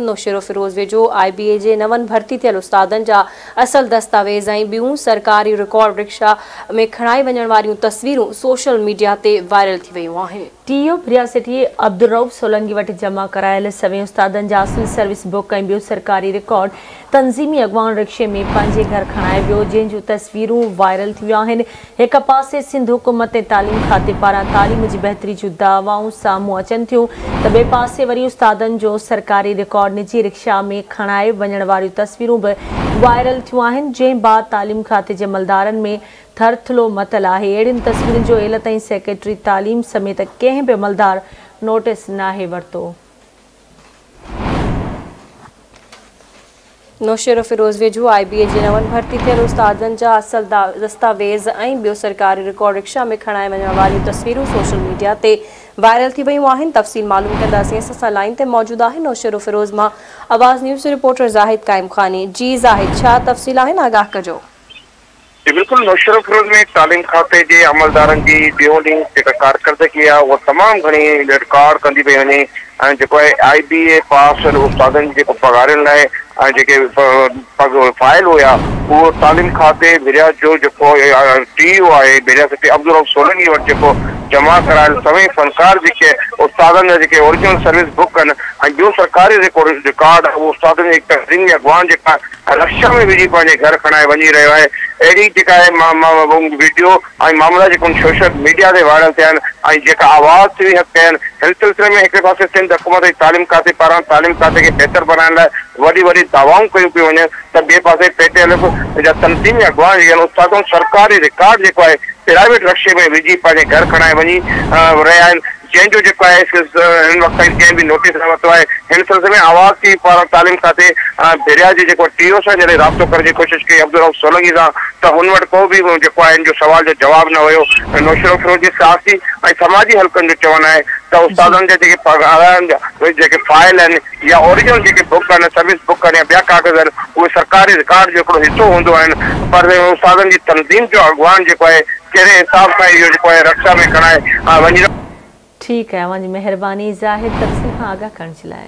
نوشهروفيروز ويجهو آء بي اي جي نون ڀرتي ٿيل استادن جا اصل دستاويز ۽ ٻيون سرڪاري رڪارڊ رڪشا ۾ کڻائي وڃڻ واريون تصويرون سوشل ميڊيا تي وائرل ٿي ويون آهن. ٽي او ڀريا سٽي عبدالرئوف سولنگي وٽ جمع ڪرايل سوين استادن جا اصل سروس بڪ ۽ ٻيو سرڪاري رڪارڊ تنظيمي اڳواڻ رڪشي ۾ پنهنجي گهر کڻائي ويو، جنهن جون تصويرون وائرل ٿي ويون آهن. هڪ پاسي سنڌ حڪومت ۽ تعليم کاتي پاران تعليم جي بهتري جون دعوائون سامهون اچن ٿيون ته ٻئي پاسي وري استادن جو سرڪاري رڪارڊ نجي رڪشا ۾ کڻائي وڃڻ واريون تصويرون به وائرل ٿيون آهن، جنهن بعد تعليم کاتي جي عملدارن ۾ ٿرٿلو متل آهي. اهڙين تصويرن جو هيل تائين سيڪريٽري تعليم سميت ڪنهن به عملدار نوٽيس ناهي ورتو. نوشهروفيروز ويجهو آء بي اي جي نون ڀرتي ٿيل استادن جا اصل دستاويز ۽ ٻيو سرڪاري رڪارڊ رڪشا ۾ کڻائي وڃڻ واريون تصويرون سوشل ميڊيا تي وائرل ٿي ويون آهن. تفصيل معلوم ڪنداسين اسان سان لائين تي موجود آهي نوشهروفيروز مان آواز نيوز جو رپورٽر زاهد قائم خاني. جي زاهد ڇا تفصيل آهن آگاهه ڪجو. جي بلڪل نوشهروفيروز ۾ تعليم کاتي جي عملدارن جي ڏينهون ڏينهن جيڪا ڪارڪردگي آهي اها تمام گهڻي رڪارڊ ڪندي پئي وڃي ۽ جيڪو آهي آء بي اي پاس ٿيل استادن جي جيڪو پگهارين لاء ۽ جيڪي فائل هيا اهو تعليم کاتي ڀريا جو جيڪو ٽي او آهي ڀريا سٽي عبدالرئوف سولنگي وٽ جيڪو جمع ڪرايل سوين فنڪار جيڪي استادن جا جيڪي اوريجنل سروس بڪ آهن ۽ ٻيو سرڪاري جيڪو رڪارڊ آهي اهو استادن جي تنظيمي اڳواڻ جيڪا رڪشا ۾ وجهي پنهنجي گهر کڻائي وڃي رهيو آهي اهڙي جيڪا آهي وڊيو ۽ معاملا جيڪو سوشل ميڊيا تي وائرل ٿيا آهن ۽ جيڪا آواز ٿي حق ڪيا آهن هن سلسلي ۾ هڪڙي پاسي سنڌ حڪومت ۽ تعليم کاتي پاران تعليم کاتي کي بهتر بڻائڻ لاء وڏي وڏي دعوائون ڪيون پيون وڃن ته ٻئي پاسي پي ٽي ايل ايف جا تنظيمي اڳواڻ جيڪي آهن استادن سرڪاري رڪارڊ جيڪو آهي پرائيويٽ رڪشي ۾ وجهي پنهنجي گهر کڻائي وڃي رهيا آهن جنهن جو جيڪو آهي هن وقت تائين ڪنهن به نوٽيس نه ورتو آهي. هن سلسلي ۾ آواز ٽي وي پاران تعليم کاتي ڀريا جي جيڪو ٽي او سان جڏهن رابطو ڪرڻ جي ڪوشش ڪئي عبدالرئوف سولنگي سان ته هن وٽ ڪو به جيڪو آهي ان جو سوال جو جواب نه هيو. نوشهروفيروز جي سياسي ۽ سماجي حلقن جو چوڻ آهي ته استادن جا جيڪي پگهارن جا جيڪي فائل آهن يا اوريجنل جيڪي بڪ آهن سروس بڪ آهن يا ٻيا ڪاغذ آهن اهي سرڪاري رڪارڊ جو هڪڙو حصو هوندو آهن پر استادن جي تنظيم جو اڳواڻ جيڪو آهي ڪهڙي حساب سان اهو جيڪو آهي رڪشا ۾ کڻائي وڃي. ٺيڪ آهي اوهان جي مهرباني زاهد تفصيل کان آگاهه ڪرڻ جي لاء.